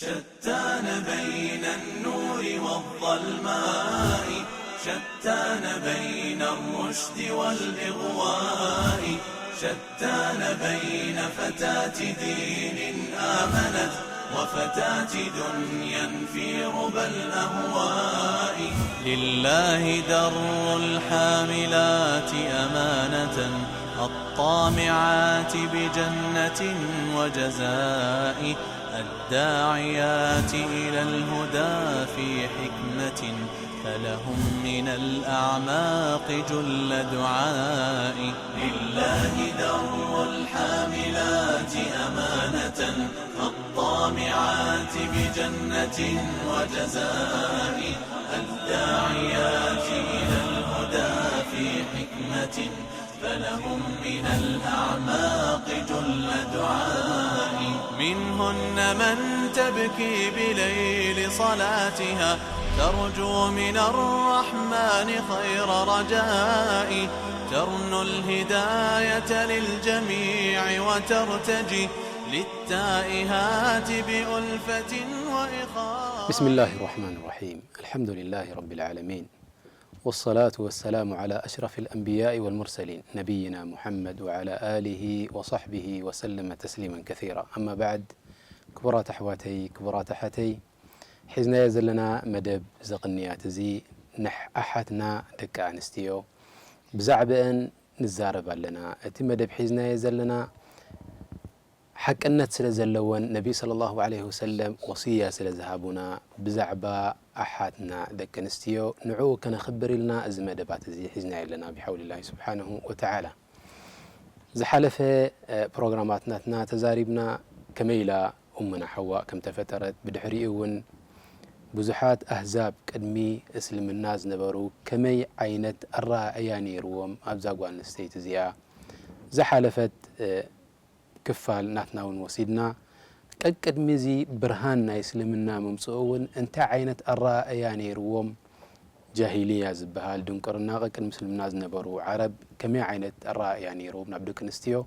شتان بين النور والظلماء، شتان بين الرشد والإغواء، شتان بين فتاة دين آمنت وفتاة دنيا في ربى الأهواء. لله در الحاملات أمانة، الطامعات بجنة وجزاء، الداعيات إلى الهدى في حكمة، فلهم من الأعماق جل دعاء. لله در الحاملات أمانة، الطامعات بجنة وجزاء، الداعيات إلى الهدى في حكمة، فلهم من الأعماق جل دعاء. منهن من تبكي بليل صلاتها، ترجو من الرحمن خير رجاء، ترنو الهداية للجميع وترتجي للتائهات بألفة وإخاء. بسم الله الرحمن الرحيم. الحمد لله رب العالمين. والصلاة والسلام على أشرف الأنبياء والمرسلين نبينا محمد وعلى آله وصحبه وسلم تسليما كثيرا. أما بعد، ክቡራት ኣሕዋተይ፣ ክቡራት ኣሓተይ፣ ሒዝናዮ ዘለና መደብ ዘቕንያት እዚ ንሕ-፣ ኣሓትና ደቂ ኣንስትዮ ብዛዕባአን ንዛረብ ኣለና። እቲ መደብ ሒዝናዮ ዘለና ሓቅነት ስለ ዘለወን ነቢ ሰለላሁ ዐለይሂ ወሰለም ወስያ ስለ ዝሃቡና ብዛዕባ ኣሓትና ደቂ ኣንስትዮ ንዕኡ ከነኽብር ኢልና እዚ መደባት እዚ ሒዝናዮ ኣለና ብሓውሊላሂ ስብሓነሁ ወተዓላ። ዝሓለፈ እ፣ ፕሮግራማት ናትና ተዛሪብና ከመይ ኢላ ኡምና ሓዋ ከም ተፈጠረት፣ ብድሕሪኡ እውን ብዙሓት ኣህዛብ ቅድሚ እስልምና ዝነበሩ ከመይ ዓይነት ኣረኣእያ ነይርዎም ኣብዛ ጓል ኣንስተይቲ እዚኣ። ዝሓለፈት እ፣ ክፋል ናትና እውን ወሲድና። ቀቅድሚ እዚ ብርሃን ናይ እስልምና ምምፅኡ እውን እንታይ ዓይነት ኣረኣእያ ነይርዎም? ጃሂልያ ዝበሃል ድንቁርና ቀቅድሚ እስልምና ዝነበሩ ዓረብ ከመይ ዓይነት ኣረኣእያ ነይርዎም ናብ ደቂ ኣንስትዮ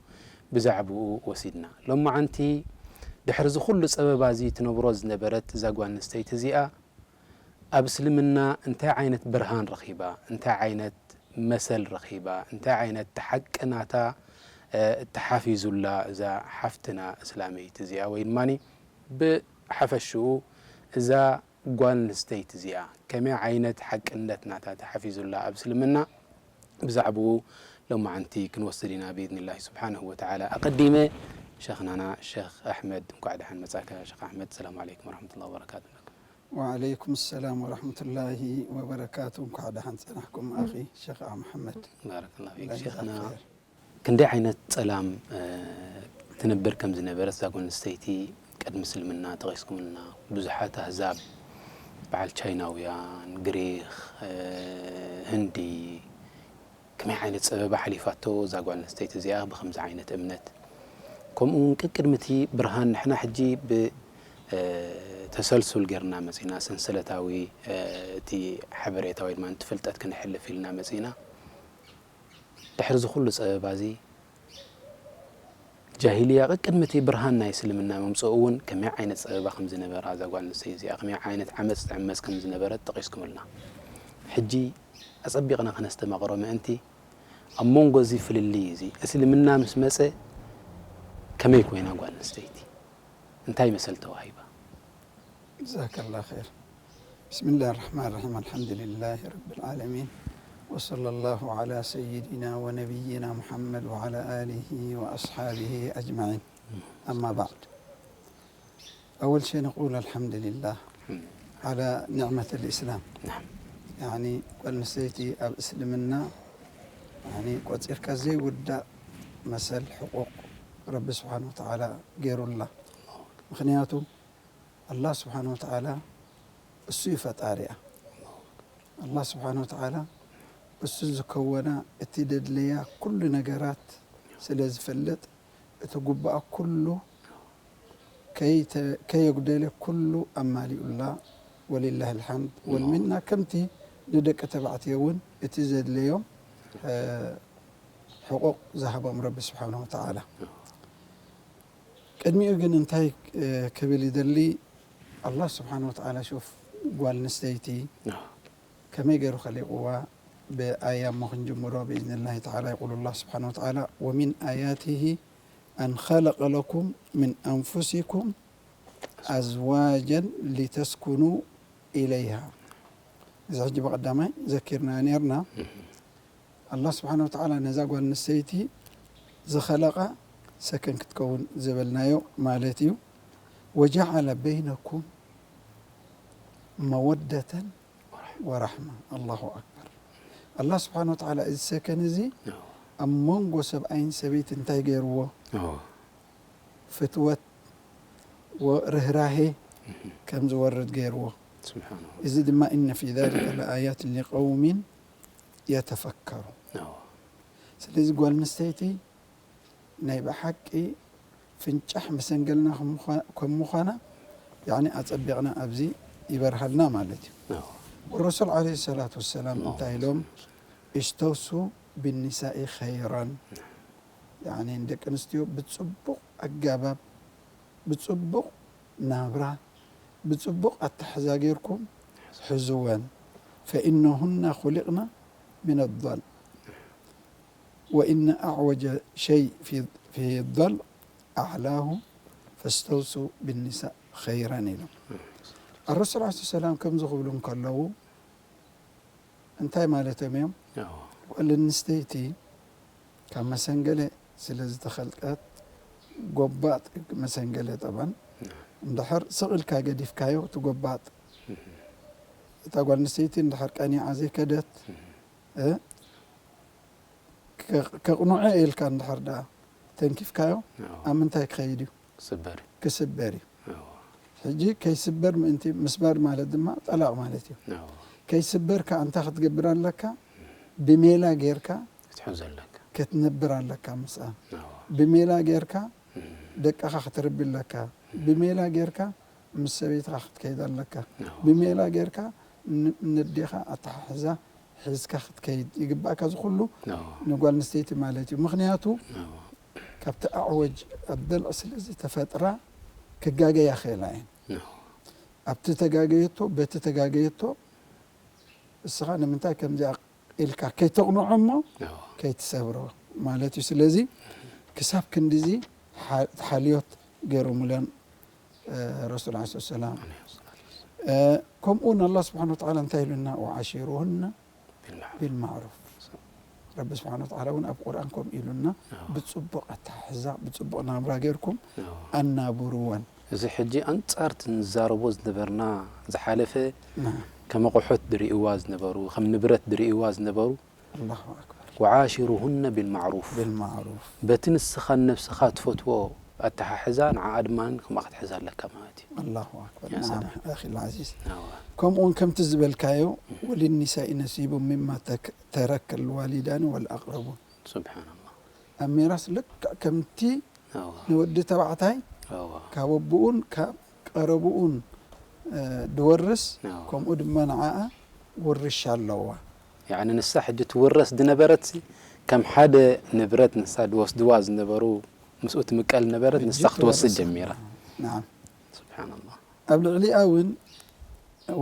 ብዛዕባኡ ወሲድና። ሎማዓንቲ ድሕሪ እዚ ኩሉ ፀበባ እዚ ትነብሮ ዝነበረት እዛ ጓል ኣንስተይቲ እዚኣ ኣብ እስልምና እንታይ ዓይነት ብርሃን ረኺባ፣ እንታይ ዓይነት መሰል ረኺባ፣ እንታይ ዓይነት ሓቂ ናታ እ፣ ተሓፊዙላ እዛ ሓፍትና እስላመይቲ እዚኣ፣ ወይ ድማ ብሓፈሽኡ እዛ ጓል ኣንስተይቲ እዚኣ ከመይ ዓይነት ሓቅነት ናታ ተሓፊዙላ ኣብ እስልምና ብዛዕባኡ ሎማዓንቲ ክንወስድ ኢና ብኢዝኒላሂ ስብሓነሁ ወተዓላ። ኣቐዲመ ሸኽናና ሸኽ ኣሕመድ እንኳዕ ደሓን መጻካ። ሸኽ ኣሕመድ ሰላም ዓለይኩም ወረሕመቱላሂ ወበረካቱ። ወዓለይኩም ሰላም ወረሕመቱላሂ ወበረካቱ። እንኳዕ ደሓን ጸናሕኩም ኣኺ ሸኽ መሓመድ። ባረከላሁ ፊክ ላሂ ሸኽና። ዛኪር። ክንደይ ዓይነት ጸላም እ፣ ትነብር ከም ዝነበረት እዛ ጓል ኣንስተይቲ ቅድሚ እስልምና ጠቒስኩምልና። ብዙሓት ኣህዛብ በዓል ቻይናውያን፣ ግሪኽ፣ እ፣ ህንዲ ከመይ ዓይነት ጸበባ ሓሊፋቶ እዛ ጓል ኣንስተይቲ እዚኣ ብኸምዚ ዓይነት እምነት። ከምኡ እውን ቅቅድሚ እቲ ብርሃን ንሕና ሕጂ ብ እ፣ ተሰልሱል ጌርና መጺና፣ ሰንሰለታዊ እ፣ እቲ ሓበሬታ ወይ ድማ እቲ ፍልጠት ክነሕልፍ ኢልና መጺና። ድሕሪ እዚ ኩሉ ጸበባ እዚ ጃሂልያ ቅቅድሚ እቲ ብርሃን ናይ እስልምና ምምጽኡ እውን ከመይ ዓይነት ጸበባ ከም ዝነበራ እዛ ጓል ኣንስተይቲ እዚኣ ከመይ ዓይነት ዓመጽ ትዕመጽ ከም ዝነበረት ጠቒስኩምልና። ሕጂ ኣጸቢቕና ከነስተማቕሮ ምእንቲ ኣብ መንጎ እዚ ፍልልይ እዚ እስልምና ምስ መጸ ከመይ ኮይና ጓል ኣንስተይቲ እንታይ መሰል ተዋሂባ? جزاك الله خير. بسم الله الرحمن الرحيم. الحمد لله رب العالمين. وصلى الله على سيدنا ونبينا محمد وعلى آله وأصحابه أجمعين. أما بعد. أول شيء نقول الحمد لله على نعمة الإسلام. نعم. يعني ጓል ኣንስተይቲ ኣብ እስልምና يعني ቆጺርካ ዘይውዳእ መሰል ሕቁቕ ረቢ ስብሓን ወተዓላ ገይሩላ። ምኽንያቱ ኣላህ ስብሓን ወተዓላ እሱ እዩ ፈጣሪኣ። ኣላህ ስብሓን ወተዓላ እሱ ዝከወና እቲ ደድለያ ኩሉ ነገራት ስለ ዝፈልጥ እቲ ጉባኣ ኩሉ ከይተ- ከየጉደለ ኩሉ ኣማሊኡላ። ወሊላህ ልሓምድ ወልሚና። ከምቲ ንደቂ ተባዕትዮ እውን እቲ ዘድለዮም እ፣ ሕቁቕ ዝሃቦም ረቢ ስብሓን ወተዓላ። ቅድሚኡ ግን እንታይ እ፣ ክብል ይደሊ? ኣላህ ስብሓን ወተዓላ ሹፍ ጓል ኣንስተይቲ ከመይ ገይሩ ከሊቕዋ ብኣያ እሞ ክንጅምሮ ብኢዝንላሂ ተዓላ። የቁሉ ላህ ስብሓን ወተዓላ ወሚን ኣያትሂ ኣን ኸለቀ ለኩም ምን ኣንፉሲኩም ኣዝዋጀን ሊተስኩኑ ኢለይሃ። እዚ ሕጂ ብቐዳማይ ዘኪርና ነርና። ኣላህ ስብሓን ወተዓላ ነዛ ጓል ኣንስተይቲ ዝኸለቓ ሰከን ክትከውን ዝበልናዮ ማለት እዩ። ወጀዓለ በይነኩም መወደተን ወራሕማ። ኣላሁ ኣክበር። ኣላህ ስብሓን ወተዓላ እዚ ሰከን እዚ ኣብ መንጎ ሰብኣይን ሰበይቲ እንታይ ገይርዎ? ፍትወት ወርህራሄ ከም ዝወርድ ገይርዎ። ስብሓን። እዚ ድማ ኢነ ፊ ዛሊከ ለኣያት ሊቀውሚን የተፈከሩ። ስለዚ ጓል ኣንስተይቲ ናይ ብሓቂ ፍንጫሕ መሰንገልና ከም ምዃ- ከም ምዃና ያኒ ኣጸቢቕና ኣብዚ ይበርሃልና ማለት እዩ። ወረሱል ዓለይሂ ሰላቱ ወሰላም እንታይ ኢሎም? እስተውሱ ብኒሳኢ ኸይራን። ያኒ ንደቂ ኣንስትዮ ብጽቡቕ ኣገባብ፣ ብጽቡቕ ናብራ፣ ብጽቡቕ ኣተሓሕዛ ጌርኩም ሕዝወን። ፈኢነሁና ኹሊቕና ሚነ ዷል ወኢነ ኣዕወጀ ሸይ ፊ ፊ ዷል ኣዕላሁ ፈስተውሱ ብኒሳእ ኸይረን ኢሎም። ኣረሱል ዓለይሂ ሰላም ከምዚ ክብሉ እንከለዉ እንታይ ማለቶም እዮም? ጓል ኣንስተይቲ ካብ መሰንገለ ስለ ዝተኸልቀት፣ ጎባጥ መሰንገለ ጠባን፣ እንድሕር ስቕ ኢልካ ገዲፍካዮ፣ እቲ ጎባጥ፣ እታ ጓል ኣንስተይቲ እንድሕር ቀኒዓ ዘይከደት፣ እ፣ ከ- ከቕንዖ ኢልካ እንድሕር ደኣ ተንኪፍካዮ፣ ኣብ ምንታይ ክኸይድ እዩ? ክስበር እዩ። ክስበር እዩ። ሕጂ ከይስበር ምእንቲ፣ ምስባር ማለት ድማ ጠላቕ ማለት እዩ። ከይስበር ከኣ እንታይ ክትገብር ኣለካ? ብሜላ ጌርካ ክትሕዞ ኣለካ። ክትነብር ኣለካ ምስኣ። ብሜላ ጌርካ ደቅኻ ክትርቢ ኣለካ። ብሜላ ጌርካ ምስ ሰበይትኻ ክትከይድ ኣለካ። ብሜላ ጌርካ ን- ነዴኻ ኣተሓሕዛ ሒዝካ ክትከይድ ይግባእካ። እዚ ኩሉ ንጓል ኣንስተይቲ ማለት እዩ። ምኽንያቱ ካብቲ ኣዕወጅ ኣደልዕ ስለ ዝተፈጥራ ክጋገያ ክእላ እየን። ኣብቲ ተጋገየቶ፣ በቲ ተጋገየቶ እስኻ ንምንታይ ከምዚኣ ኢልካ ከይተቕንዖ እሞ ከይትሰብሮ ማለት እዩ። ስለዚ ክሳብ ክንድዚ ሓ- ሓልዮት ገይሮምለን ረሱል ዓለይሂ ሰላም። ከምኡውን ኣላህ ስብሓን ወተዓላ እንታይ ኢሉና? ወዓሺሩሁነ ቢልማዕሩፍ። ረቢ ስብሓን ወተዓላ እውን ኣብ ቁርኣን ከምኡ ኢሉና፣ ብፅቡቕ ኣተሓሕዛ ብፅቡቕ ናብራ ጌርኩም ኣናብርወን። እዚ ሕጂ ኣንጻር እቲ ንዛረቦ ዝነበርና ዝሓለፈ ከም ኣቑሑት ድርእይዋ ዝነበሩ፣ ከም ንብረት ድርእይዋ ዝነበሩ ኣላሁ ኣክበር። ወዓሽሩሁነ ቢልማዕሩፍ። ቢልማዕሩፍ። በቲ ንስኻን ነብስኻ ትፈትዎ ኣተሓሕዛ ንዓኣ ድማ ከምኣ ክትሕዛ ኣለካ ማለት እዩ። ኣላሁ ኣክበር። ያ ናዓም ሰላም። ኣኺ ልዓዚዝ። ኣዋ። ከምኡውን ከምቲ ዝበልካዮ ወሊኒሳኢ ነሲቡ ሚማ ተክ- ተረከ ልዋሊዳኒ ወልኣቅረቡን። ስብሓንላህ። ኣብ ሚራስ ልክዕ ከምቲ ኣዋ። ንወዲ ተባዕታይ ኣዋ። ካብ ኣቦኡን ካብ ቀረብኡን እ፣ ድወርስ ኣዋ። ከምኡ ድማ ንዓኣ ውርሻ ኣለዋ። ያዕኒ ንሳ ሕጂ ትውረስ ዝነበረት ከም ሓደ ንብረት ንሳ ድወስድዋ ዝነበሩ ምስኡ ትምቀል ነበረት ንሳ ሕጂ ክትወስድ ትወርስ ጀሚራ። ኣለዋ። ናዓም። ስብሓንላህ። ኣብ ልዕሊኣ እውን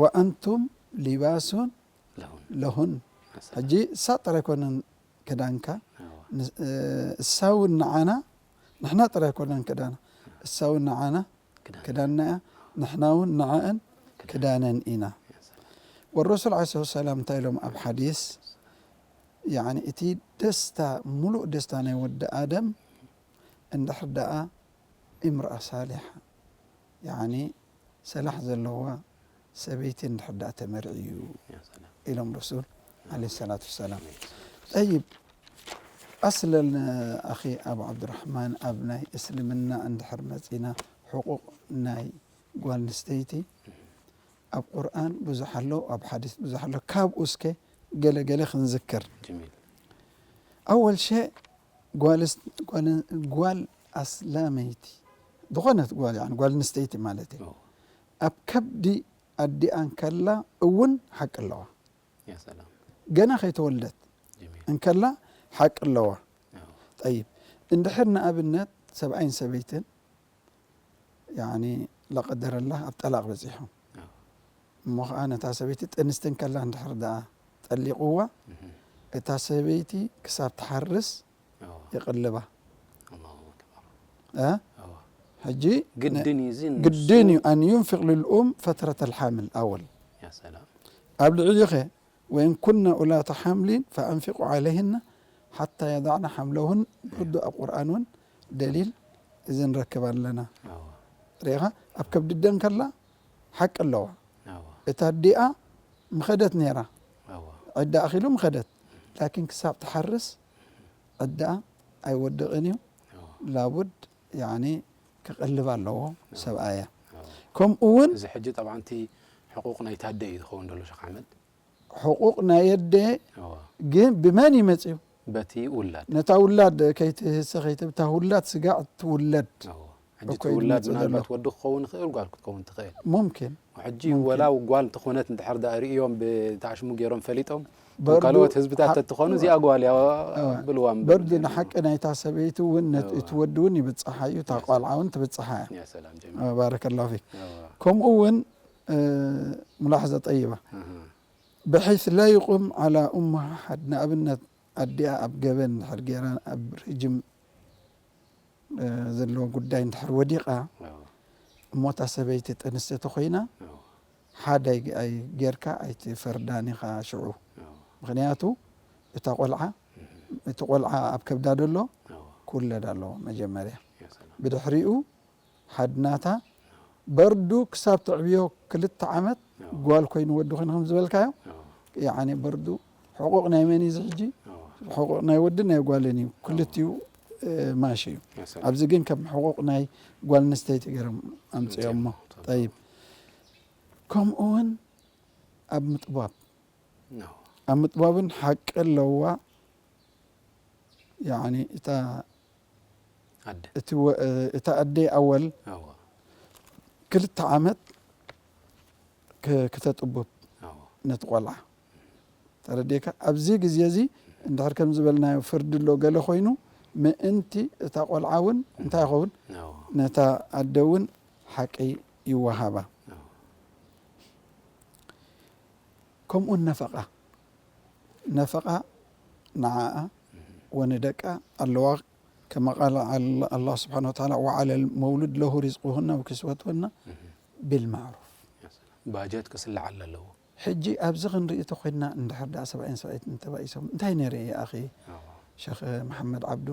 ወኣንቱም ሊባሱን ለሁን። ለሁን። ሕጂ እሳ ጥራይ ኮነን ክዳንካ፣ ኣዋ። ንስ- እ፣ እሳ እውን ንዓና፣ ንሕና ጥራይ ኮነን ክዳና፣ እሳ እውን ንዓና ክዳን። ክዳንና እያ፣ ንሕና እውን ንዓኣን ክዳን። ክዳነን ኢና። ያ ሰላም። ወረሱል ዓለይሂ ሰላም እንታይ ኢሎም ኣብ ሓዲስ? ያዕኒ እቲ ደስታ፣ ሙሉእ ደስታ ናይ ወዲ ኣደም እንድሕር ደኣ እምርኣ ሳሊሓ፣ ያዕኒ ሰላሕ ዘለዋ ሰበይቲ እንድሕር ደኣ ተመርዕዩ ያ ሰላም። ኢሎም ረሱል ዓለይሂ ሰላቱ ወሰላም። ጠይብ፣ ኣስለን ኣኺ ኣቡ ዓብዱራሕማን ኣብ ናይ እስልምና እንድሕር መጺና ሕቁቕ ናይ ጓል ኣንስተይቲ ኣብ ቁርኣን ብዙሕ ኣሎ፣ ኣብ ሓዲስ ብዙሕ ኣሎ። ካብኡ እስከ ገለ ገለ ክንዝክር። ጀሚል። ኣወል ሸእ ጓል ኣስ- ጓል ጓል ኣስላመይቲ ዝኾነት ጓል ያኒ ጓል ኣንስተይቲ ማለት እዩ። ኦ። ኣብ ከብዲ ኣዲኣ እንከላ እውን ሓቂ ኣለዋ። ያ ሰላም። ገና ከይተወልደት ጀሚል። እንከላ ሓቂ ኣለዋ። ኦ። ጠይብ እንድሕር ንኣብነት ሰብኣይን ሰበይትን ያኒ ላቀደረላ ኣብ ጠላቕ በፂሖም። እሞ ኸዓ ነታ ሰበይቲ ጥንስቲ እንከላ እንድሕር ደኣ ጠሊቕዋ፣ እታ ሰበይቲ ክሳብ ትሓርስ ይቕልባ። ሕጂ ግድን እዩ ኣን ዩንፊቅ ልልኡም ፈትረት ልሓምል ኣወል። ኣብ ልዕሊኸ ወይን ኩነ ኡላተ ሓምሊን ፈኣንፊቁ ዓለይህና ሓታ የዳዕና ሓምለሁን። ብርዱ ኣብ ቁርኣን እውን ደሊል እዚ ንረክብ ኣለና። ርኢኻ ኣብ ከብዲ ደን ከላ ሓቂ ኣለዋ። እታ ኣዲኣ ምኸደት ነይራ። ዕዳ ኣኺሉ ምኸደት። ላኪን ክሳብ ትሓርስ ዕዳ ኣይወድቕን እዩ። ላቡድ ያኒ ክቐልብ ኣለዎ ሰብኣያ። ከምኡ እውን እዚ ሕጂ ጠብዓ እቲ ሕቁቕ ናይ ታደ እዩ ዝኸውን ዘሎ ሸኽ ኣሕመድ። ሕቁቕ ናይ ኣደ ግን ብመን ይመጽዩ? በቲ ውላድ። ነታ ውላድ ከይትህሰ ከይትብታ ውላድ ስጋዕ ትውለድ። ሕጂ እቲ ውላድ ምናልባት ወዲ ክኸውን ይኽእል፣ ጓል ክትከውን ትኽእል። ሙምኪን። ሕጂ ወላ ጓል እንተኾነት እንድሕር ደኣ ርእዮም ብታሽሙ ገይሮም ፈሊጦም ካልኦት ህዝብታት ተትኾኑ እዚኣ ጓል እያ ብልዋ። በርዱ ንሓቂ ናይታ ሰበይቲ እውን እቲ ወዲ እውን ይብፅሓ እዩ፣ እታ ቆልዓ እውን ትብፅሓ እያ። ባረከላሁ ፊክ። ከምኡ እውን ሙላሕዘ ጠይባ ብሐይስ ላ ይቁም ዓላ ኡምሃ ሓድ ንኣብነት ኣዲኣ ኣብ ገበን እንድሕር ገይራ ኣብ ርጅም ዘለዎ ጉዳይ እንድሕር ወዲቓ እሞ እታ ሰበይቲ ጥንስቲ ተኮይና ሓድ ኣይ ጌርካ ኣይትፈርዳን ኢኻ ሽዑ። ምኽንያቱ እታ ቆልዓ እቲ ቆልዓ ኣብ ከብዳ ደሎ ክውለድ ኣለዎ መጀመርያ። ብድሕሪኡ ሓድናታ በርዱ ክሳብ ተዕብዮ ክልተ ዓመት ጓል ኮይኑ ወዲ ኮይኑ ከም ዝበልካዮ ያኒ በርዱ ሕቁቕ ናይ መን እዩ እዚ ሕጂ? ሕቁቕ ናይ ወድን ናይ ጓልን እዩ። ክልቲኡ ማሽ እዩ። ኣብዚ ግን ከም ሕቁቕ ናይ ጓል ኣንስተይቲ ገይሮም ኣምፅኦሞ። ጠይብ ከምኡ እውን ኣብ ምጥባብ ኣብ ምጥባብን ሓቂ ኣለዋ። ያኒ እታ ኣደ እቲ ወ- እታ ኣደ ኣወል ኣዋ ክልተ ዓመት ክ- ክተጥብብ ኣዋ ነቲ ቆልዓ ተረዲእካ። ኣብዚ ግዜ እዚ እንድሕር ከም ዝበልናዮ ፍርዲ ኣሎ ገለ ኮይኑ ምእንቲ እታ ቆልዓ እውን እንታይ ይኸውን ኣዋ ነታ ኣደ እውን ሓቂ ይወሃባ። ኣዋ ከምኡ ነፈቃ ነፈቃ ንዓኣ ወንደቃ ኣለዋ። ከማ ቃል ኣላ- ኣላህ ስብሓን ወተዓላ ወዓለ ልመውሉድ ለሁ ሪዝቁሁና ወክስወትሁና ቢልማዕሩፍ። ባጀት ክስላዓል ኣለዎ። ሕጂ ኣብዚ ክንርኢ ተኮይንና እንድሕር ደኣ ሰብኣይን ሰበይትን ተባኢሶም እንታይ ነይረ ይኣኺ ኣዎ። ሸኽ መሓመድ ዓብዱ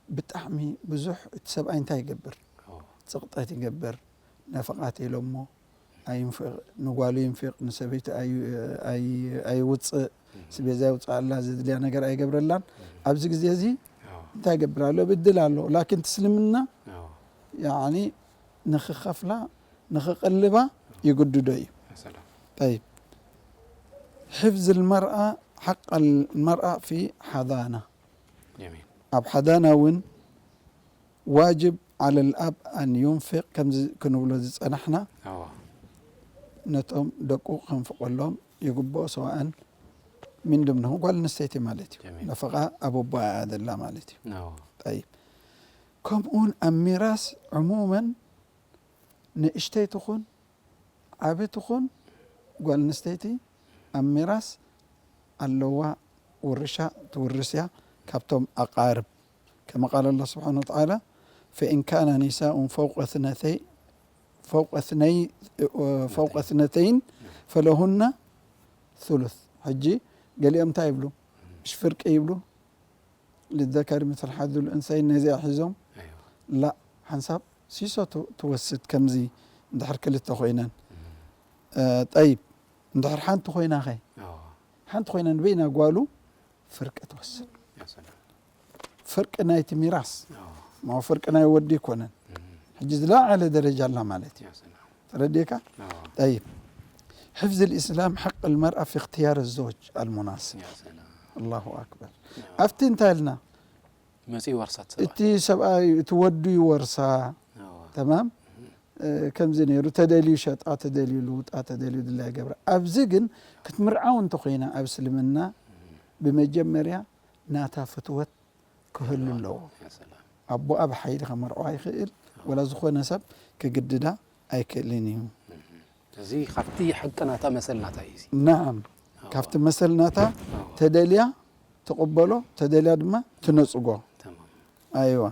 ብጣዕሚ ብዙሕ እቲ ሰብኣይ እንታይ ይገብር? ኣዎ። ጽቕጠት ይገብር፣ ነፈቓት ኢሎሞ ኣይንፍቕ፣ ንጓሉ ይንፍቕ፣ ንሰበይቱ ኣይ- ኣይ- ኣይውጽእ፣ ስቤዛ ይውጽኣላ፣ ዘድልያ ነገር ኣይገብረላን። ኣብዚ ግዜ እዚ ኣዎ። እንታይ ይገብር ኣሎ? ብድል ኣሎ። ላኪን እቲ እስልምና ኣዎ። ያኒ ንኽኸፍላ ንኽቕልባ ይግድዶ እዩ። ሰላም። ጠይብ ሕፍዝ ልመርኣ ሓቅ ልመርኣ ፊ ሓዳና ጀሚል። ኣብ ሓዳና እውን ዋጅብ ዓለ ልኣብ ኣን ዩንፊቅ ከምዚ ክንብሎ ዝጸናሕና ኣዋ። ነቶም ደቁ ከንፍቀሎም ይግብኦ ሰዋእን ሚን ድምንሁ ጓል ኣንስተይቲ ማለት እዩ። ጀሚል። ነፈቓ ኣብ ኣቦኣ እያ ዘላ ማለት እዩ። ኣዋ። ጠይብ ከምኡውን ኣብ ሚራስ ዕሙመን ንእሽተይ ትኹን ዓቢ ትኹን ጓል ኣንስተይቲ ኣብ ሚራስ ኣለዋ ውርሻ ትውርስ እያ ካብቶም ኣቃርብ ከመ ቃል ኣላህ ስብሓን ወተዓላ ፈኢን ካና ኒሳኡን ፈውቀ እትነተይ- ፈውቀ እትነይ- ፈውቀ እትነተይን ፈለሁና ثلث። ሕጂ ገሊኦም እንታይ ይብሉ? እሽ ፍርቂ ይብሉ። ልዘከሪ ምስል ሓዙል እንሰይን ነዚኣ ሒዞም ኣይዋ። ላ ሓንሳብ ሲሶ ት- ትወስድ ከምዚ እንድሕር ክልተ ኮይነን። እ፣ ጠይብ እንድሕር ሓንቲ ኮይና ኸ? ኣዎ። ሓንቲ ኮይና ንበይና ጓሉ ፍርቂ ትወስድ። ያ ሰላም። ፍርቂ ናይቲ ሚራስ ኣዎ። ማ ፍርቂ ናይ ወዲ ይኮነን። ሕጂ ዝለዓለ ደረጃ ኣላ ማለት እዩ። ያ ሰላም። ተረዲእካ? ኣዎ። ጠይብ ሕፍዝ ልእስላም ሓቅ ልመርኣ ፊ እክትያር ዞጅ ኣልሙናስብ። ያ ሰላም። ኣላሁ ኣክበር። ኣዎ። ኣብቲ እንታይ ኢልና? መጺኡ ይወርሳ እቲ ሰብኣይ። እቲ ሰብኣይ እቲ ወዱ ይወርሳ። ኣዎ። ተማም? እ፣ ከምዚ ነይሩ ተደልዩ ሸጣ ተደልዩ ልውጣ ተደልዩ ድላ ይገብራ። ኣብዚ ግን ክትምርዓው እንተኮይና ኣብ እስልምና ብመጀመርያ ናታ ፍትወት ክህሉ ኣለዎ። ያ ሰላም። ኣቦኣ ብሓይሊ ከመርዖ ኣይኽእል። ኣዎ። ወላ ዝኾነ ሰብ ክግድዳ ኣይክእልን እዩ። እዚ ካብቲ ሓቂ ናታ መሰል ናታ እዩ እዚ። ናዓም፣ ካብቲ መሰል ናታ ተደልያ ትቕበሎ፣ ተደልያ ድማ ትነጽጎ። ተማም። ኣይዋ።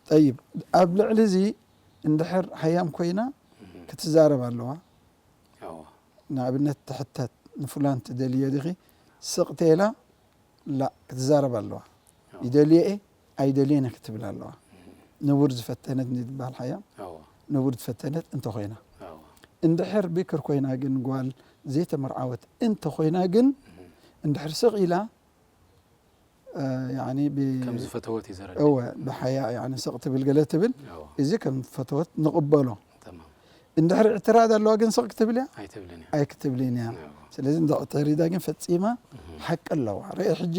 ጠይብ፣ ኣብ ልዕሊ እዚ እንድሕር ሃያም ኮይና ክትዛረብ ኣለዋ። ኣዎ። ንኣብነት ትሕተት፣ ንፍላን ትደልዮ ዲኺ? ስቕ ተይላ ላ ክትዛረብ ኣለዋ። ይደልዮ እየ ኣይደልዮን እየ ክትብል ኣለዋ። ንቡር ዝፈተነት ንድበሃል ሓያም ኣዎ። ንቡር ዝፈተነት እንተኾይና። ኣዎ። እንድሕር ብክር ኮይና ግን ጓል ዘይተመርዓወት እንተኾይና ግን እንድሕር ስቕ ኢላ እ፣ ያኒ ብ- ከም ዝፈተወት እዩ ዘረድእ። እወ ብሓያ ያኒ ስቕ ትብል ገለ ትብል ኣዎ። እዚ ከም ፈተወት ንቕበሎ። ተማም። እንድሕር እዕትራድ ኣለዋ ግን ስቕ ክትብል እያ ኣይትብልን እያ። ኣይክትብልን እያ። ኣዎ። ስለዚ እንተዕተሪዳ ግን ፈጺማ ሓቂ ኣለዋ። ርእ ሕጂ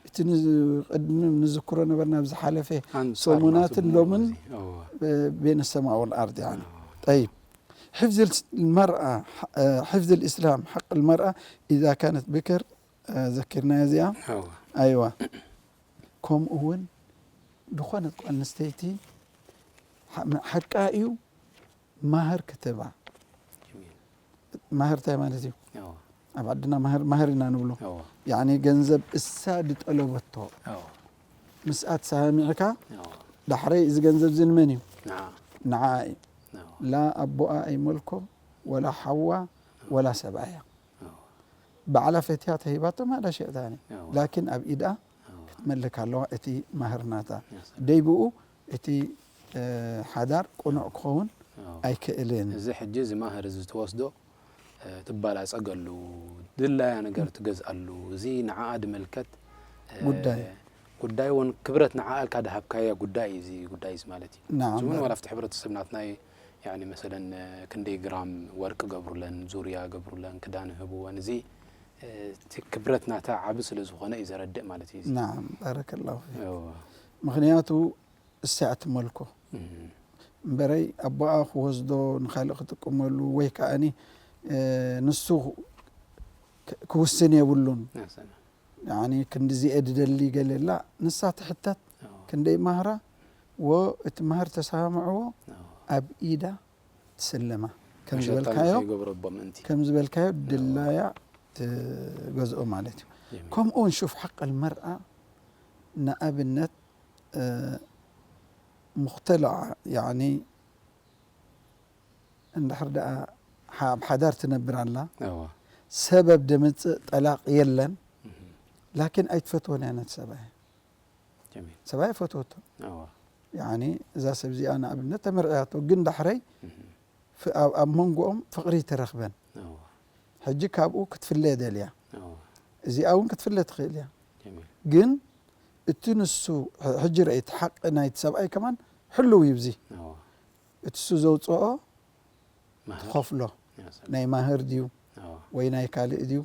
እቲ ንዝ- ቅድሚ ንዝክሮ ነበርና ኣብ ዝሓለፈ ኣንጻር ሰሙናትን ናቱ ሎምን እዚ። ኣዎ። ب- بين السماء والأرض يعني. طيب، حفظ المرأة، حفظ الإسلام حق المرأة إذا كانت بكر، ذكرنا يا زياد. ኣዎ። أيوة. ከምኡ እውን ዝኾነት ጓል ኣንስተይቲ ሓ- ሓቃ እዩ ማህር ክትህባ። ጀሚል። ማህር እንታይ ማለት እዩ? ኣዎ። ኣብ ዓድና ማህር ማህር ኢና ንብሎ። ኣዎ። ያኒ ገንዘብ እሳ ዝጠለበቶ ኣዎ። ምስኣ ተሰማሚዕካ ኣዎ። ዳሕረይ እዚ ገንዘብ እዚ ንመን እዩ? ንዓ። ንዓ እዩ። ኣዎ። ላ ኣቦኣ ኣይመልኮ ወላ ሓዋ ወላ ሰብኣያ ኣዎ። ባዕላ ፈትያ ተሂባቶ ማዳ ሽዕታኒ ኣዎ። ላኪን ኣብ ኢዳ ኣዎ። ክትመልክ ኣለዋ እቲ ማህር ናታ ያሰ- ደይብኡ እቲ እ፣ ሓዳር ቅኑዕ ክኸውን ኣዎ። ኣይክእልን። እዚ ሕጂ እዚ ማህር እዚ ትወስዶ እ፣ ትባላጸገሉ ድላያ ነገር ትገዝኣሉ እዚ ንዓኣ ድምልከት እ፣ ጉዳይ። ጉዳይ እውን ክብረት ንዓኣ ኢልካ ድሃብካያ ጉዳይ እዩ እዚ ጉዳይ እዚ ማለት እዩ። ናዓም፣ እዚ እውን በረ- ዋላ ኣብቲ ሕብረተሰብ ናትና ያኒ መሰለን እ፣ ክንደይ ግራም ወርቂ ገብሩለን ዙርያ ገብሩለን ክዳን ህብወን እዚ እ፣ እቲ ክብረት ናታ ዓቢ ስለ ዝኾነ እዩ ዘረድእ ማለት እዩ። ናዓም፣ ባረከላሁ ፊክ። እዎ። ምኽንያቱ እሳ እያ ትመልኮ እም፣ እምበረይ ኣቦኣ ክወስዶ ንኻልእ ክጥቀመሉ ወይ ከዓኒ እ፣ ንሱ ክ- ክውስን የብሉን። ናሰና። ያኒ ክንዲዚኤ ድደሊ ገለላ ንሳ ትሕተት እዎ። ክንደይ ማህራ ወ እቲ ማህር ተሰማምዕዎ እዎ። ኣብ ኢዳ ትስልማ ከም መሸጣ ዝበልካዮ ይገብረቦ ምእንቲ። ከም ዝበልካዮ ድላያ ትገዝኦ ማለት እዩ። ጀሚል። ከምኡ እውን ሹፍ ሓቅ ልመርኣ ንኣብነት እ፣ ሙክተለዓ ያኒ እንድሕር ደኣ ሓ- ኣብ ሓዳር ትነብር ኣላ እዎ። ሰበብ ደምፅእ ጠላቕ የለን እም፣ ላኪን ኣይትፈትወን እያ ነቲ ሰብኣይ ጀሚል። ሰብኣይ ፈትወቶ እዎ። ያኒ እዛ ሰብ እዚኣ ንኣብነት ተመርዕያቶ ግን ዳሕረይ እም፣ ፍ- ኣብ ኣብ መንጎኦም ፍቕሪ ተረኽበን እዎ። ሕጂ ካብኡ ክትፍለ ደልያ እዎ። እዚኣ እውን ክትፍለ ትኽእል እያ ጀሚል። ግን እቲ ንሱ ሕ- ሕጂ ርአ እቲ ሓቂ ናይቲ ሰብኣይ ከማን ሕልው እዩ እዚ እዎ። እቲ እሱ ዘውፅኦ ማህር። ትኸፍሎ ያሰ- ናይ ማህር ድዩ እዎ። ወይ ናይ ካልእ ድዩ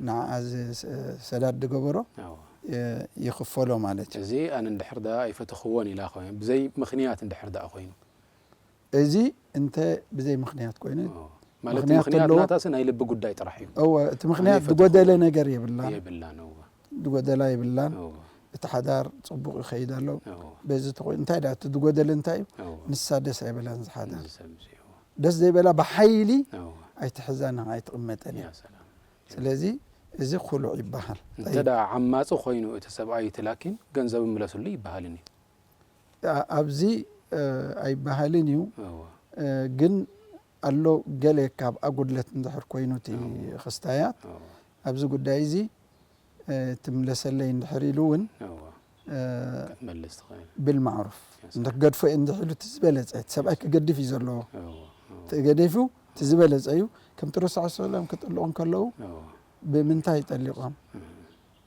ንዓ እዚ ስ- ሰዳድ ዝገበሮ እዎ። የ- ይኽፈሎ ማለት እዩ እዚ ኣነ እንድሕር ደኣ ኣይፈተኽዎን ኢላ ኮይኑ ብዘይ ምኽንያት እንድሕር ደኣ ኮይኑ እዚ እንተ ብዘይ ምኽንያት ኮይኑ እዎ። ማለት ምኽንያት ምኽንያት ኣለዎ። ናታስ ናይ ልቢ ጉዳይ ጥራሕ እዩ እወ እቲ ምኽንያት ኣይፈተኽዎን። ዝጎደለ ነገር የብላን የብላን እዎ። ዝጎደላ የብላን እዎ። እቲ ሓዳር ፅቡቕ ይኸይድ ኣሎ እዎ። በዚ ተኮይኑ እንታይ ዳ እቲ ዝጎደለ እንታይ እዩ እዎ። ንሳ ደስ ኣይበላን ዝሓዳር እዚ ሰብ እዚ እዎ። ደስ ዘይበላ ብሓይሊ እዎ። ኣይትሕዛና ኣይትቕመጠን እያ ያ ሰላም። ስለዚ እዚ ኩሉዕ ይበሃል እንተ ደኣ ዓማፂ ኮይኑ እቲ ሰብኣይ እቲ ላኪን ገንዘብ ምለስሉ ይበሃልን እዩ። ኣ- ኣብዚ እ፣ ኣይበሃልን እዩ እዎ። እ፣ ግን ኣሎ ገለ ካብ ኣጉድለት እንድሕር ኮይኑ እቲ ክስታያት እዎ። ኣብዚ ጉዳይ እዚ እ፣ ትምለሰለይ እንድሕር ኢሉ እውን እዎ። እ፣ ክትመልስ ትኽእል። ብልማዕሩፍ Yes. እንተ ክገድፎ እየ እንድሕ ኢሉ እቲ ዝበለፀ እቲ ሰብኣይ ክገድፍ እዩ ዘለዎ እዎ። እዎ። እቲ ገዲፉ እቲ ዝበለፀ እዩ ከምቲ ረሱል ስ ሰለም ክጥልቑ እንከለዉ እዎ። ብምንታይ ጠሊቖም እም።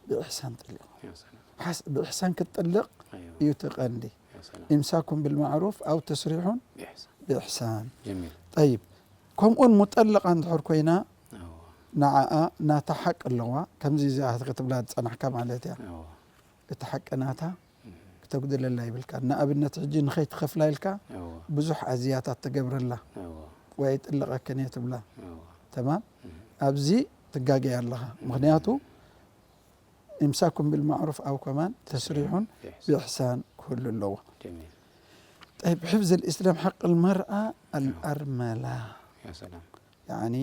ብእሕሳን ጠሊቖም ያ ሰላም። ሓስ- ብእሕሳን ክትጥልቕ ኣይዋ። እዩ እቲ ቀንዲ ያ ሰላም። ኢምሳኩም ብልማዕሩፍ ኣው ተስሪሑን ብኢሕሳን። ብእሕሳን ጀሚል። ጠይብ ከምኡን ሙጠለቓ እንድሕር ኮይና እዎ። ንዓኣ ናታ ሓቅ ኣለዋ ከምዚ እዚኣ ክትብላ ዝፀናሕካ ማለት እያ እዎ። እቲ ሓቂ ናታ ክተጉድለላ ይብልካ ንኣብነት ሕጂ ንኸይትኸፍላ ኢልካ እዎ። ብዙሕ ኣዝያታት ትገብረላ እዎ። ወይ ኣይጥልቐክን እየ ትብላ እዎ። ተማም ኣብዚ ትጋገይ ኣለኻ ምክንያቱ ኢምሳኩም ብልማዕሩፍ ኣው ከማን ተስሪሑን ብኢሕሳን። ብእሕሳን ክህሉ ኣለዎ ጀሚል። طيب፣ حفظ الإسلام حق المرأة الأرملة يا سلام يعني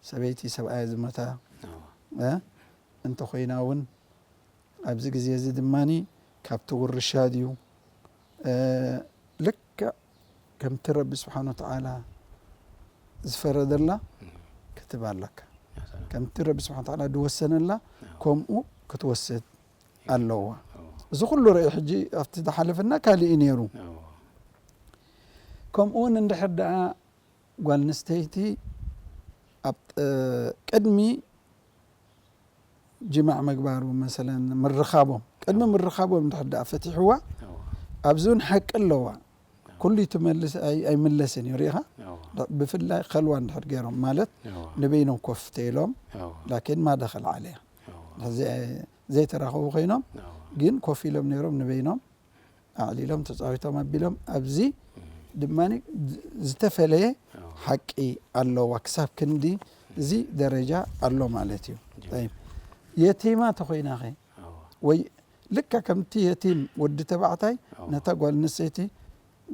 ሰበይቲ ሰብኣያ ዝመታ اه እ፣ እንተኾይና እውን ኣብዚ ግዜ እዚ ድማ ካብቲ ውርሻ ድዩ እ፣ ልክዕ ከምቲ ረቢ ስብሓን ወተዓላ ዝፈረደላ ክትብ ኣለካ። يا سلام ከምቲ ረቢ ስብሓን ወተዓላ ዝወሰነላ ከምኡ ክትወስድ ኣለዋ። اه እዚ ኩሉ ርኢ ሕጂ ኣብቲ ዝሓለፈና ካልእ እዩ ነይሩ። اه ከምኡ እውን እንድሕር ደኣ ጓል ኣንስተይቲ ኣብ እ፣ ቅድሚ ጅማዕ ምግባሩ መሰለን ምርኻቦም ቅድሚ ምርኻቦም እንድሕር ደኣ ፈቲሕዋ اه ኣብዚ እውን ሓቂ ኣለዋ። ኩሉ ትመልስ ኣይ- ኣይምለስን እዩ ሪኢኻ። اه ብፍላይ ከልዋ እንድሕር ገይሮም ማለት اه ንበይኖም ኮፍ ተይሎም اه ላኪን ማደኸል ዓለያ اه ዘይ- ዘይተራኸቡ ኮይኖም اه ግን ኮፍ ኢሎም ነይሮም ንበይኖም ኣዕሊሎም ተፃዊቶም ኣቢሎም ኣብዚ ድማ ዝተፈለየ ሓቂ ኣለዋ። ክሳብ ክንዲ እዚ ደረጃ ኣሎ ማለት እዩ። ጠይብ፣ የቲማ ተኾይናኸ ወይ ልካ ከምቲ የቲም ወዲ ተባዕታይ ነታ ጓል ኣንስተይቲ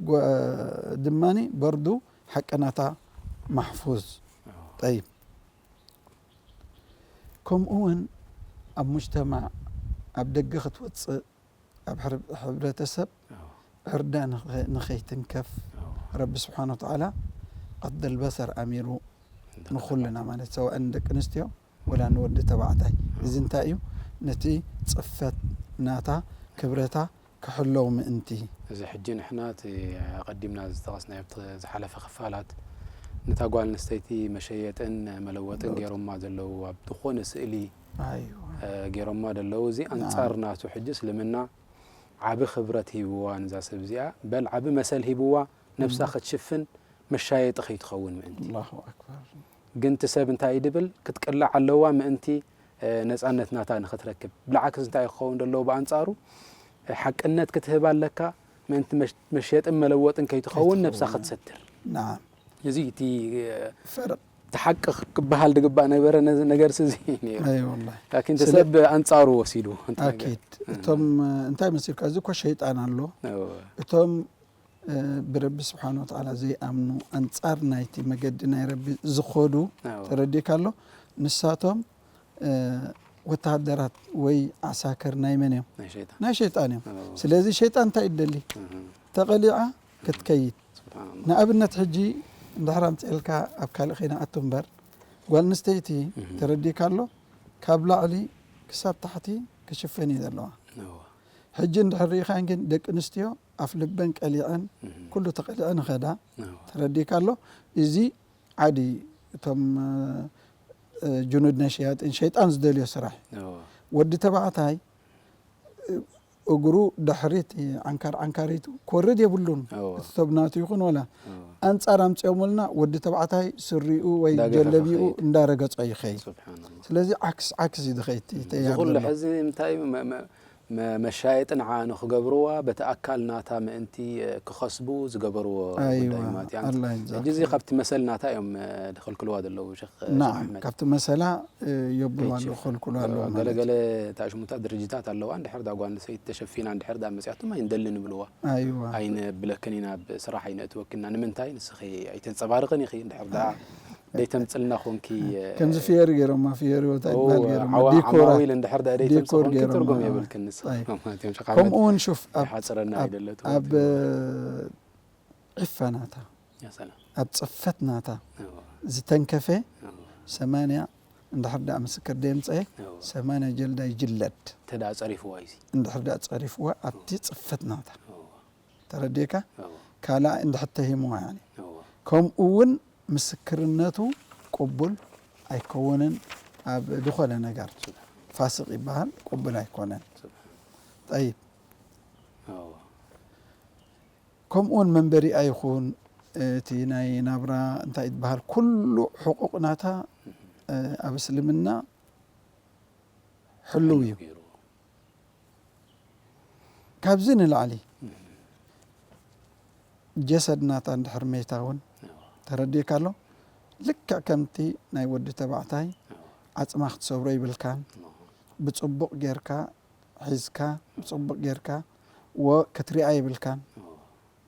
ጓ- ድማኒ በርዱ ሓቂ ናታ ማሕፉዝ። ጠይብ፣ ከምኡ እውን ኣብ ሙጅተማዕ ኣብ ደገ ክትወፅእ ኣብ ሕብረተሰብ ዕርዳ ንኸይትንከፍ ረቢ ስብሓን ወተዓላ ቀደል በሰር ኣሚሩ ንኹልና ማለት ሰውዐን ደቂ ኣንስትዮ ወላ ንወዲ ተባዕታይ። እዚ እንታይ እዩ? ነቲ ፅፈት ናታ ክብረታ ክሕለው ምእንቲ። እዚ ሕጂ ንሕና እቲ ኣቐዲምና ዝጠቐስናዮ ኣብቲ ዝሓለፈ ክፋላት ነታ ጓል ኣንስተይቲ መሸየጥን መለወጥን ገይሮማ ዘለዉ ኣብ ዝኾነ ስእሊ ኣይዋ ገይሮማ ዘለዉ እዚ ኣንጻር ናቱ ሕጂ እስልምና ዓቢ ክብረት ሂብዋ ንዛ ሰብ እዚኣ በል ዓቢ መሰል ሂብዋ ነብሳ ክትሽፍን መሻየጢ ከይትኸውን ምእንቲ ኣላሁ ኣክበር ግን እቲ ሰብ እንታይ እዩ ድብል ክትቅላዕ ኣለዋ ምእንቲ ነፃነት ናታ ንክትረክብ ብልዓክስ እንታይ ክኸውን ዘለዎ ብኣንፃሩ ሓቅነት ክትህብ ኣለካ ምእንቲ መሸጥን መለወጥን ከይትኸውን ነብሳ ክትሰትር ናዓም እዚ እቲ ፈርቕ እቲ ሓቂ ክበሃል ዝግባእ ነበረ ነዚ ነገር እዚ ነይሩ ኣይ ወላሂ ላኪን እቲ ስለ- ሰብ ኣንፃሩ ወሲዱ ኣኪድ እቶም እንታይ መሲልካ እዚ እኮ ሸይጣን ኣሎ እቶም እ፣ ብረቢ ስብሓን ወተዓላ ዘይኣምኑ ኣንጻር ናይቲ መገዲ ናይ ረቢ ዝኸዱ ኣዎ። ተረዲእካ ኣሎ ንሳቶም እ፣ ወተሃደራት ወይ ዓሳክር ናይ መን እዮም ናይ ሸይጣን ናይ ሸይጣን እዮም ኣዎ። ስለዚ ሸይጣን እንታይ ይደሊ እህ፣ ተቐሊዓ ክትከይድ ስብሓንላ ንኣብነት ሕጂ እንድሕር ኣምፅኤልካ ኣብ ካልእ ከይንኣቱ እምበር ጓል ኣንስተይቲ ተረዲእካ ኣሎ ካብ ላዕሊ ክሳብ ታሕቲ ክሽፈን እዩ ዘለዋ ኣዎ። ሕጂ እንድሕር ርኢኻን ግን ደቂ ኣንስትዮ ኣፍ ልበን ቀሊዐን እህ፣ ኩሉ ተቐሊዐን ይኸዳ ኣዎ። ተረዲእካ ኣሎ እዚ ዓዲ እቶም እ፣ እ፣ ጅኑድ ናይ ሸያጢን ሸይጣን ዝደልዮ ስራሕ እዩ ኣዎ። ወዲ ተባዕታይ እ፣ እግሩ ድሕሪት ዓንካር ዓንካሪቱ ክወርድ የብሉን ኣዎ። እቲ ሰብ ናቱ ይኹን ወላ ኣዎ። ኣንጻር ኣምፅኦምልና ወዲ ተባዕታይ ስሪኡ ወይ እንዳገፈፈ ጀለቢኡ ይኸይድ። እንዳረገጾ ይኸይድ ስብሓንላ ስለዚ ዓክስ ዓክስ እዩ ዝኸይድ እዚ ኩሉ ሕዚ እንታይ እዩ? መ- መ- መ- መሻየጢ ንዓ ንክገብርዋ በቲ ኣካል ናታ ምእንቲ እ፣ ክኸስቡ ዝገበርዎ ኣይዋ ጉዳይ ማለት እዩ። ኣላ ይዛክ ሕጂ እዚ ካብቲ መሰል ናታ እዮም እ፣ ዝኸልክልዋ ዘለዉ ሸክ ናዓም ካብቲ መሰላ እ፣ የብሉ ኣሎ ከይችል። ከልክሉ ኣሎ ማለት ገለገለ እዩ። ተኣሽሙታት ድርጅታት ኣለዋ እንድሕር ዳ ጓል ኣንስተይቲ ተሸፊና እንድሕር ዳ መፅያቶም ኣይንደልን ይብልዋ ኣይዋ ኣይነብለክን ኢና ኣብ ስራሕ ኣይነእትወክን ኢና ንምንታይ ንስኺ ኣይተንፀባርቕን ኢኺ እንድሕር ዳ ደይተምፅልና ኮንኪ ከምዚ ፍየሪ ገይሮማ ፍየሪ ወታ ይበሃል ገይሮማ ዓዋ- ዲኮራ ዓማዊል እንድሕር ዳ ዲኮር ደይተምፅኹንኪ ገይሮማ ትርጉም ኣዎ። የብልክን ንስኺ ኣይ። ማለት እዮም ከምኡ እውን ሹፍ ኣብ ሓፅረና ኣብ- ኣይደለቱ ኣብ ዒፋ ናታ ሰላም ኣብ ፅፈት ናታ ዝተንከፈ ሰማንያ እንድሕር ደኣ ምስክር ደየምፀ ሰማንያ ጀልዳ ይጅለድ ተዳ ፀሪፍዋ እዩ እንድሕር ደኣ ፀሪፍዋ ኣብቲ ፅፈት ናታ ተረዲእካ ካልኣ እንድሕር ተሂምዋ ያኒ ከምኡ እውን ምስክርነቱ ቅቡል ኣይከውንን ኣብ ዝኾነ ነገር ፋስቅ ይበሃል ቅቡል ኣይኮነን ጠይብ ከምኡውን መንበሪኣ ይኹን እቲ ናይ ናብራ እንታይ ዝበሃል ኩሉ ሕቁቅ ናታ ኣብ እስልምና ሕልው እዩ ካብዚ ንላዕሊ ጀሰድ ናታ እንድሕር መይታ እውን ተረዲእካ ኣሎ ልክዕ ከምቲ ናይ ወዲ ተባዕታይ ዓፅማ ክትሰብሮ ይብልካን ብፅቡቅ ጌርካ ሒዝካ ብፅቡቅ ጌርካ ወ ክትሪኣ ይብልካን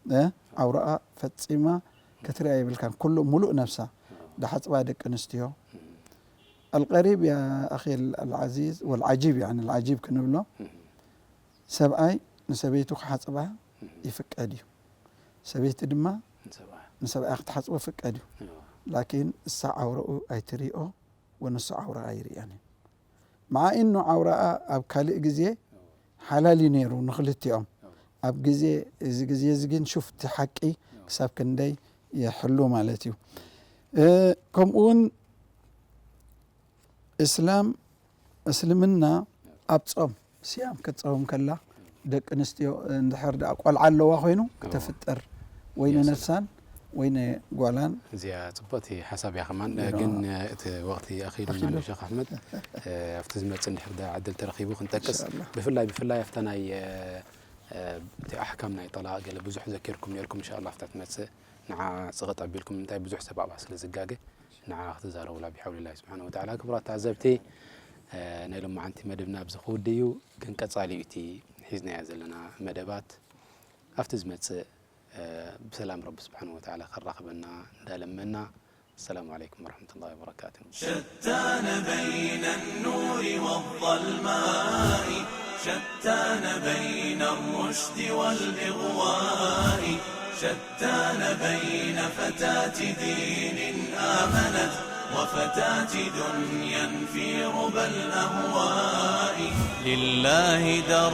እ? ዓውራኣ ፈጺማ ክትሪኣ የብልካን። ኩሉ፣ ሙሉእ ነብሳ ዳሓጽባ ደቂ ኣንስትዮ። الغريب يا أخي العزيز، والعجيب يعني العجيب ክንብሎ፣ ሰብኣይ ንሰበይቱ ክሓጽባ ይፍቀድ እዩ። ሰበይቲ ድማ ንሰብኣያ ክትሓጽቦ ፍቀድ እዩ። ላኪን እሳ ዓውረኡ ኣይትሪኦ፣ ወንሱ ዓውረኣ ኣይርእያን እዩ። መዓ ኢኑ ዓውረኣ ኣብ ካልእ ግዜ ሓላል እዩ ነይሩ ንክልቲኦም። ኣብ ግዜ፣ እዚ ግዜ እዚ ግን ሹፍቲ ሓቂ ክሳብ ክንደይ ይሕሉ ማለት እዩ። እ፣ ከምኡ እውን እስላም፣ እስልምና ኣብ ጾም፣ ስያም ክትጸውም ከላ፣ ደቂ ኣንስትዮ እንድሕር ደኣ ቆልዓ ኣለዋ ኮይኑ፣ ክተፍጥር ወይ ንነፍሳን ወይ ንጓላን። እዚኣ ጽብቕቲ ሓሳብ እያ ከማን። ግን እቲ ወቕቲ ኣኺሉ ኣሎ ሸኽ ኣሕመድ። ኣብቲ ዝመጽእ እንድሕር ደኣ ዕድል ተረኺቡ ክንጠቅስ፣ ኢንሻኣላህ። ብፍላይ፣ ብፍላይ ኣብታ ናይ፣ እቲ ኣሕካም ናይ ጠላቕ ገለ ብዙሕ ዘኪርኩም ነይርኩም። ኢንሻኣላህ ኣብታ ትመጽእ ንዓ ጽቕጥ ኣቢልኩም፣ እንታይ ብዙሕ ሰብ ኣብኣ ስለ ዝጋገ ንዓ ክትዛረቡላ ብሓውሊላሂ ስብሓነሁ ወተዓላ። ክቡራት ተዓዘብቲ፣ እ፣ ናይ ሎማዓንቲ መደብና ኣብዚ ክውድእ እዩ። ግን ቀጻሊ እዩ እቲ ሒዝናዮ ዘለና መደባት። ኣብቲ ዝመጽእ፣ እ፣ ብሰላም ረቢ ስብሓነሁ ወተዓላ ከራኽበና እንዳለመና። السلام عليكم ورحمة الله وبركاته. شتان بين النور والظلماء، شتان بين الرشد والإغواء، شتان بين فتاة دين آمنت وفتاة دنيا في ربى الأهواء. لله در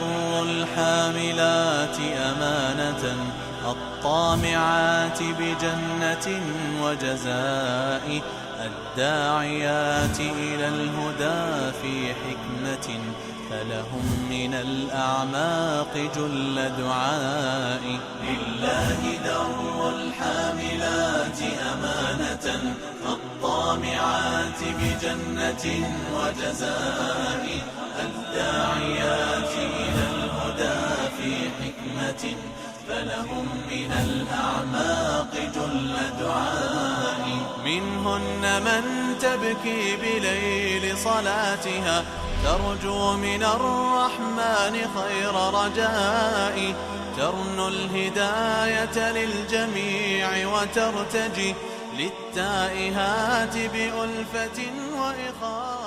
الحاملات أمانة، الطامعات بجنة وجزاء، الداعيات إلى الهدى في حكمة، فلهم من الأعماق جل دعاء. لله در الحاملات أمانة، الطامعات بجنة وجزاء، الداعيات إلى الهدى في حكمة، فلهم من الأعماق جل دعاء. منهن من تبكي بليل صلاتها، ترجو من الرحمن خير رجاء، ترنو الهداية للجميع وترتجي، للتائهات بألفة وإخاء.